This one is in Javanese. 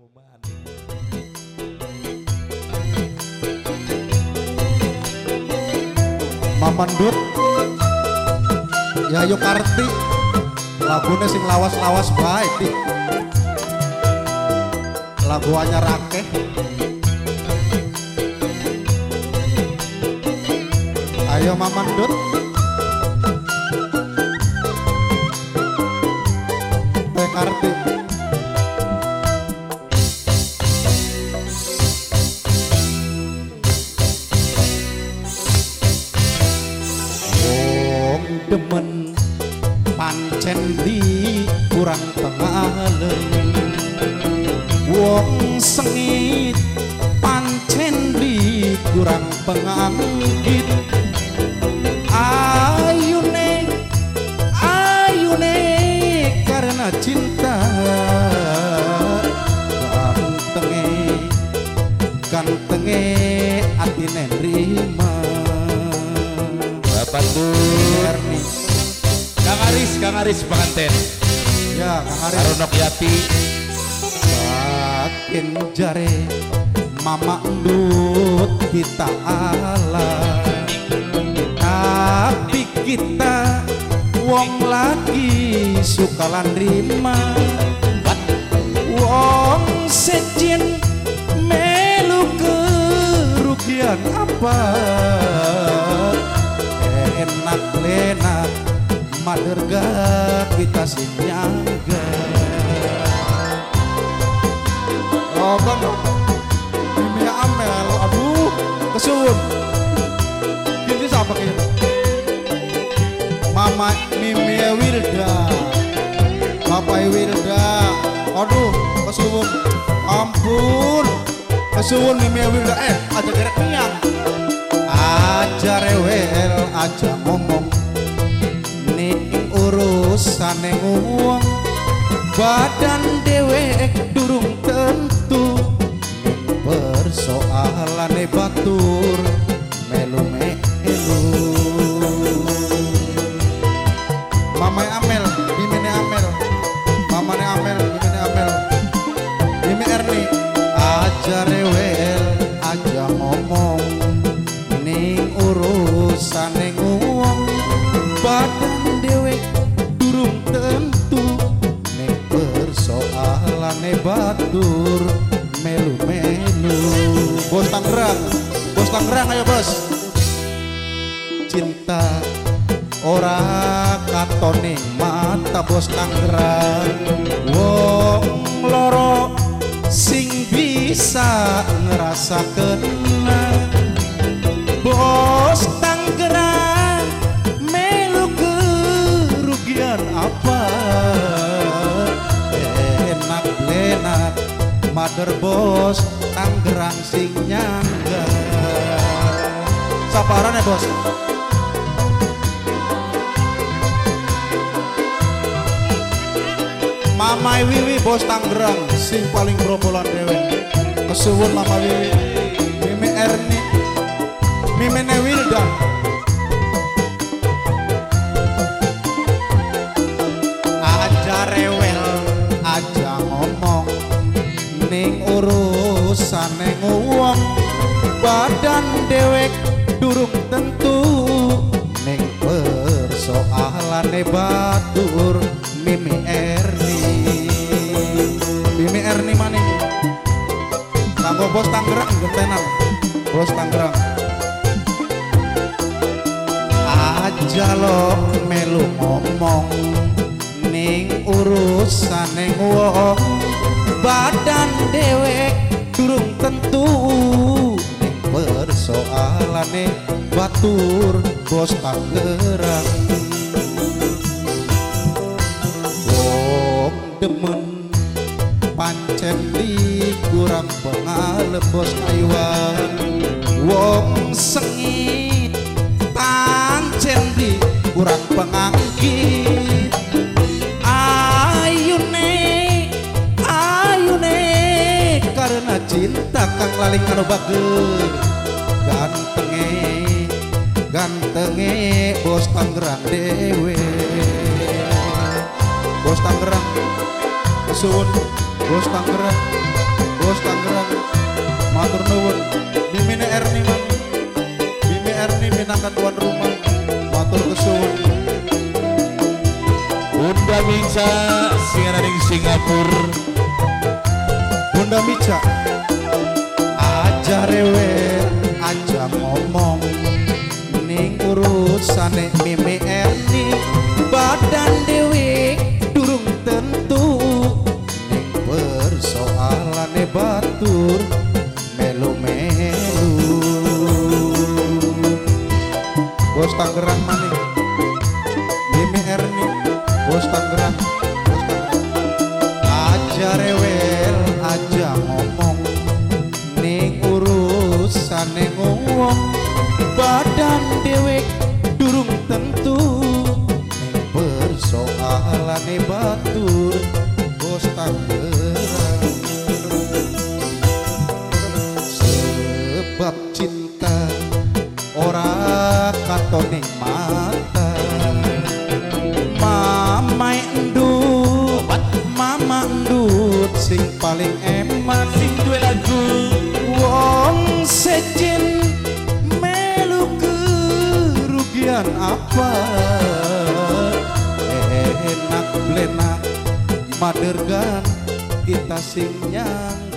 Mamandut Yayu Karti lagune sing lawas-lawas bae di lagu anyar akeh. Ayo Mamandut Teh Karti. Demen pancen di kurang pengalen, wong sengit pancen di kurang penganggit. Ayune ayune karena cinta, gantenge gantenge atine nrima. Bapak Erni. Kang Aris, Kang Aris pengantin. Ya, Kang Aris. Aronok Yati. Batin jare Mama Endut kita ala, tapi kita wong lagi suka lan rima. Wong sejen melu kerugian apa? Enak lenak maderga kita sing nyangga. Oh kan Mimi Amel, aduh kesuwun. Ini siapa kini? Mama Mimi Wilda, Bapak Wilda, aduh kesuwun, ampun kesuwun Mimi Wilda, aja gerek niang. Aja rewel, aja ngomong ning urusane wong, badan dhewek durung tentu persoalane batur melu melu. Mamae Amel, mimine Amel, mamane Amel, mimine Amel, Mimi Erni. Aja rewel, aja ngomong ning urusane wong, badan dhewek durung tentu ning persoalane batur melu melu. Bos Tangerang, Bos Tangerang ayo bos. Cinta ora katone mata Bos Tangerang, wong loro sing bisa ngerasa kena. Bos Tangerang melu kerugian apa? Enak lenak mader Bos Tangerang sing nyangga. Saparane bos. Mama Wiwi Bos Tangerang sing paling grobolan dhewe. Kesuwun Mama Wiwi, Mimi Erni, Mimine Wilda. Aja rewel, aja ngomong ning urusane wong, badan dhewek durung tentu ning persoalane batur Mimi Erni. Mimi Erni maning kanggo Bos Tangerang gentenan. Bos Tangerang. Aja lo melu ngomong ning urusane wong, badan dhewek durung tentu ning persoalane batur Bos Tangerang. Wong demen pancen di kurang pengalem Bos Taiwan, wong sengit pancen di kurang penganggit. Ayune ayune karena cinta kang laling anu bager, gantenge gantenge Bos Tangerang dewe. Bos Tangerang kesuwun Bos Tangerang. Bos Tangerang, matur nuwun. Mimine Erni man, Mimi Erni minangka tuan rumah, matur kesuwun. Bunda Mica sing ana ning Singapura. Bunda Mica aja rewel, aja ngomong ning urusane Mimi Erni, badan dewe durung tentu ning persoalane batur melu-melu. Bos Tangerang maning, Mimi Erni, Bos Tangerang, Bos Tangerang. Aja rewel, aja ngomong ning urusane ngomong, badan dewek durung tentu ning persoalane batur. Bos Tangerang, sebab cinta ora katon ning mata. Mama endut, mama endut sing paling eman sing duwe lagu. Wong sejen melu kerugian apa, enak blenak madergan kita sing nyang.